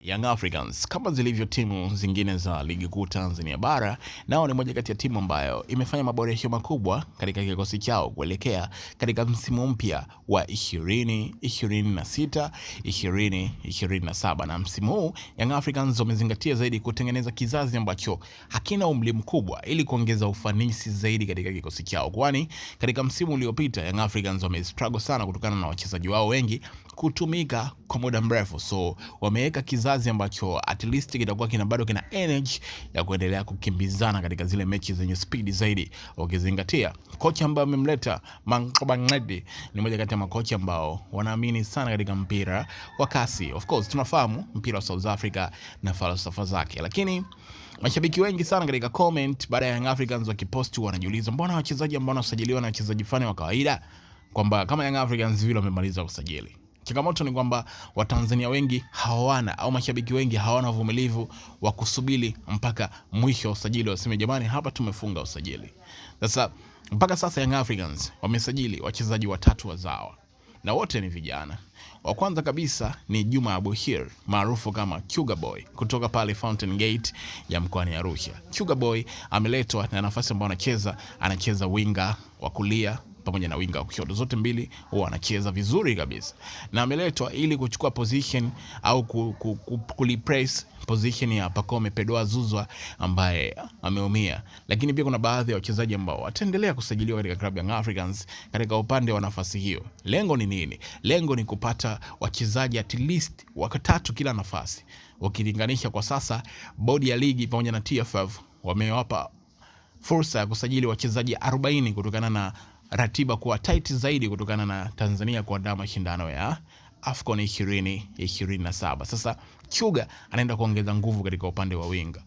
Young Africans kama zilivyo timu zingine za ligi kuu Tanzania bara, nao ni moja kati ya timu ambayo imefanya maboresho makubwa katika kikosi chao kuelekea katika msimu mpya wa 2026 2027. Na msimu huu Young Africans wamezingatia zaidi kutengeneza kizazi ambacho hakina umri mkubwa ili kuongeza ufanisi zaidi katika kikosi chao, kwani katika msimu uliopita Young Africans wamestruggle sana kutokana na wachezaji wao wengi kutumika kwa muda mrefu, so wameweka kizazi ambacho at least kitakuwa kina bado kina energy ya kuendelea kukimbizana katika zile mechi zenye spidi zaidi, ukizingatia kocha ambaye amemleta Manqoba Mngqithi ni moja kati ya makocha ambao wanaamini sana katika mpira wa kasi. Of course tunafahamu mpira wa South Africa na falsafa zake, lakini mashabiki wengi sana katika comment baada ya Young Africans wakiposti wanajiuliza mbona wachezaji ambao wanasajiliwa na wachezaji fulani wa kawaida, kwamba kama Young Africans vile wamemaliza kusajili. Changamoto ni kwamba Watanzania wengi hawana au mashabiki wengi hawana uvumilivu wa kusubiri mpaka mwisho wa usajili waseme jamani, hapa tumefunga usajili. Sasa mpaka sasa Young Africans wamesajili wachezaji watatu wazawa na wote ni vijana. Wa kwanza kabisa ni Juma Abuhir maarufu kama Chuga Boy kutoka pale Fountain Gate ya mkoani Arusha. Chuga Boy ameletwa na nafasi ambayo anacheza winga wa kulia pamoja na winga wa kushoto, zote mbili huwa anacheza vizuri kabisa, na ameletwa ili kuchukua position au kureplace position ya Pacome Pedro Zuzwa ambaye ameumia. Lakini pia kuna baadhi ya wachezaji ambao wataendelea kusajiliwa katika klabu ya Young Africans katika upande wa nafasi hiyo. Lengo ni nini? Lengo ni kupata wachezaji at least watatu kila nafasi. Ukilinganisha kwa sasa, bodi ya ligi pamoja na TFF wamewapa fursa ya kusajili wachezaji 40 kutokana na ratiba kuwa tight zaidi kutokana na Tanzania kuandaa mashindano ya AFCON 2027. Sasa Chuga anaenda kuongeza nguvu katika upande wa winga.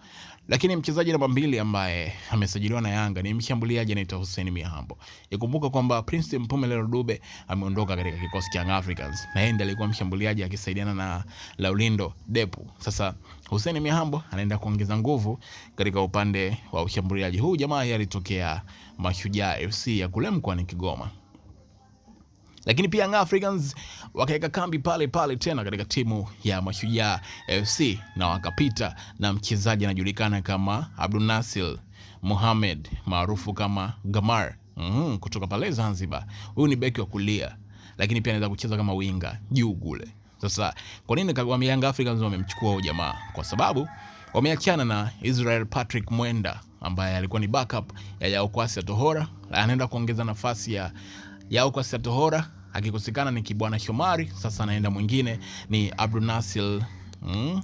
Lakini mchezaji namba 2 ambaye amesajiliwa na Yanga ni mshambuliaji anaitwa Hussein Mihambo. Ikumbuka kwamba Prince Mpumelelo Dube ameondoka katika kikosi cha Young Africans na yeye ndiye alikuwa mshambuliaji akisaidiana na Laulindo Depu. Sasa Hussein Mihambo anaenda kuongeza nguvu katika upande wa ushambuliaji. Huyu jamaa yeye alitokea Mashujaa FC ya kule mkoani Kigoma. Lakini pia Young Africans wakaweka kambi pale pale tena katika timu ya Mashujaa FC na wakapita na mchezaji anajulikana kama Abdulnasir Mohamed maarufu kama Gamar, kutoka pale Zanzibar. Huyu ni beki wa kulia lakini pia anaweza kucheza kama winga juu kule. Sasa kwa nini Young Africans wamemchukua huyu jamaa? Kwa sababu wameachana na Israel Patrick Mwenda ambaye alikuwa ni backup ya Yao Kwasi Atohora. Anaenda kuongeza nafasi ya Yao Kwasi Atohora, akikosekana ni Kibwana Shomari, sasa anaenda mwingine ni Abdulnasir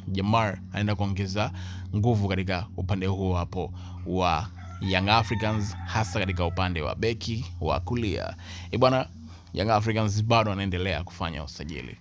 Jamar, anaenda kuongeza nguvu katika upande huo hapo wa Young Africans, hasa katika upande wa beki wa kulia. Bwana, Young Africans bado wanaendelea kufanya usajili.